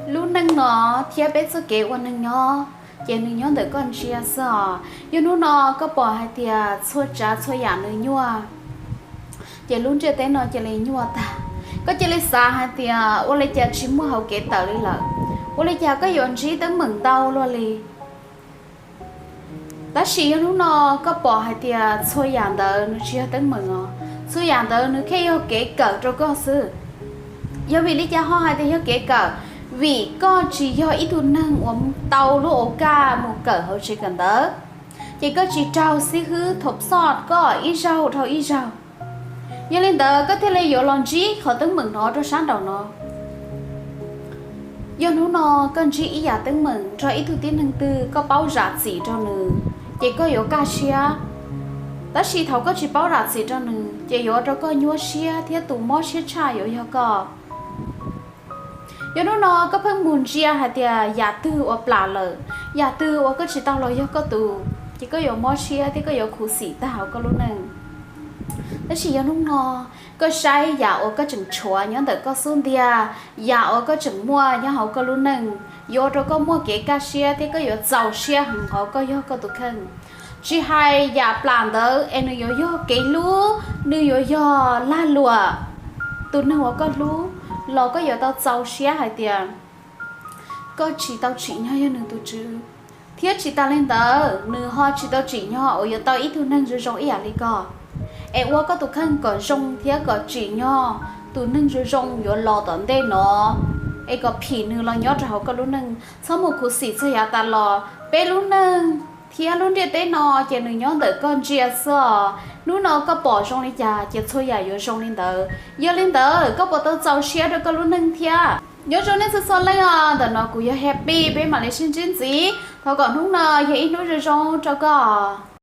Lub neej no thiab peb txoj kev ua neeg nyob, ces nws nyob ntawm koj ntsia xwb os. Yog hnub no koj pom hais tias txhua tsav txhua yam nws nyuaj, ces lub ntiaj teb no cia li nyuaj tag. Koj cia li xav hais tias ua li cas tsis muaj hauv kev tawm li lawm, ua li cas koj yuav ntsib teeb meem ntau luaj li. Tab sis yog hnub no koj pom hais tias txhua yam ntawd nws tsis yog teeb meem os, txhua yam ntawd nws thiaj yog kev kawm rau koj xwb. Yog vim li cas ho hais tias yog kev kawm? Vim koj tsis yog ib tug neeg uas tau lub ua kaj mus kawm hauv tsev kawm ntawv, ces koj tsis raug xib hwb thov xoj koj ib zaug dhau ib zaug. Yog li ntawd koj thiaj li yuav los ntsib qhov teeb meem no rau sab nraum no. Yog hnub no koj ntsib ib yam teeb meem nrog ib tug tib neeg twg, koj paub zam txim rau nws, ces koj yuav kaj siab. Tab sis thaum koj tsis paub zam txim rau nws, ces yuav ua rau koj nyuaj siab thiab tus mob siab tshaj yuav yog koj. Yog hnub no koj pheej mus ntsia hais tias yam twg uas plam lawm, yam twg uas koj tsis tau los yog koj tus, ces koj yuav mob siab thiab koj yuav khuv xim tag hauv koj lub neej. Tab sis yog hnub no koj saib yam uas koj tseem tshuav nyob ntawm koj xub ntiag, yam uas koj tseem muaj nyob hauv koj lub neej, yuav ua rau koj muaj kev kaj siab thiab koj yuav txaus siab heev hauv koj yog koj tus kheej. Tsis hais yam plam ntawd es nws yuav yog kev hlub, nws yuav yog lag luam, tus neeg uas koj hlub, los koj yuav tau txaus siab hais tias koj tsis tau tsim nyog yog nws tus tswv, thiab tsis tas li ntawd nws ho tsis tau tsim nyog uas yuav tau ib tug neeg zoo zoo ib yam li koj. Es ua koj tus kheej kom zoo thiab kom tsim nyog tus neeg zoo zoo yuav los tom ntej no, es kom phim nws los nyob rau hauv koj lub neej. Txhob mus khuv xim txog yav tas los, peb lub neej thiab lub ntiaj teb no ces nws nyob ntawm koj ntsia xwb os. Hnub no koj pom zoo li cas ces txhua yam yuav zoo li ntawd. Yog li ntawd koj puas tau txaus siab rau koj lub neej thiab? Nyob zoo nej txhua txhua leej os, ntawm no kuv yog Happy, peb mam li sib ntsib ntxiv. Thov kom hnub no yog ib hnub zoo zoo rau koj.